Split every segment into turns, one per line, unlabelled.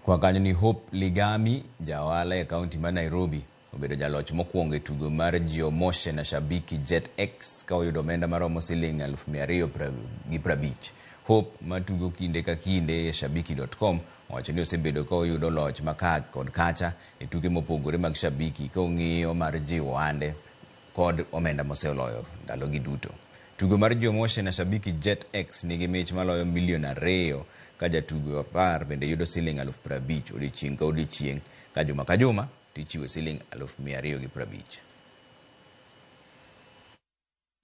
Kwa kanyo ni Hope Ligami, ja ohala e kaunti ma Nairobi, obedo jaloch mokwongo e tugo mar Jiomoshe na Shabiki Jet X ka oyudo omenda maromo siling 250,000. Hope matugo kinde ka kinde e shabiki.com owacho ni osebedo ka oyudo loch ma ka kod kacha e tuke mopogore mag Shabiki ka ong'iyo mar jiwo ohande kod omenda moseloyo ndalogi duto. Tugo mar Jiomoshe na Shabiki Jet X nigi mich maloyo milion 2 ka jatugo 10 bende yudo siling 50,000 odiochieng' ka odiochieng' ka juma ka juma tichiwo siling 250,000.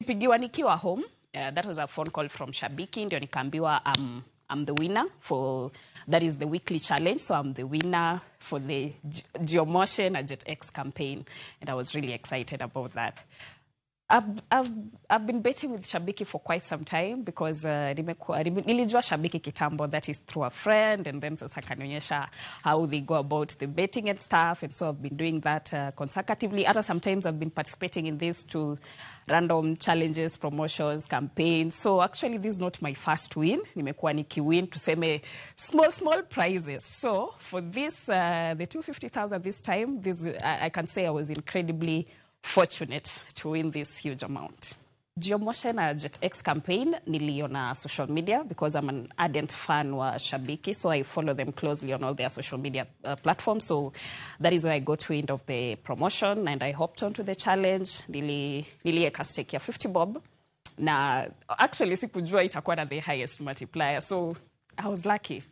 Pigiwa nikiwa home. That was a phone call from Shabiki, ndio nikaambiwa I'm the winner for that is the weekly challenge. So I'm the winner for the Geomotion na Jet X campaign, and I was really excited about that. I've been betting with Shabiki for quite some time because nilijua Shabiki kitambo, that is through a friend, and then sasa akanionyesha how they go about the betting and stuff, and so I've been doing that consecutively. Hata sometimes I've been participating in these two random challenges, promotions, campaigns. So actually this is not my first win. Nimekuwa nikiwin, tuseme, small, small prizes. So for this, the 250,000 this time, I can say I was incredibly fortunate to win this huge amount. Geomotion na Jet X campaign niliona social media because I'm an ardent fan wa Shabiki, so I follow them closely on all their social media platforms. So that is where I got wind of the promotion and I hopped onto the challenge. Nilieka stake ya 50 bob na actually sikujua itakuwa na the highest multiplier, so I was lucky.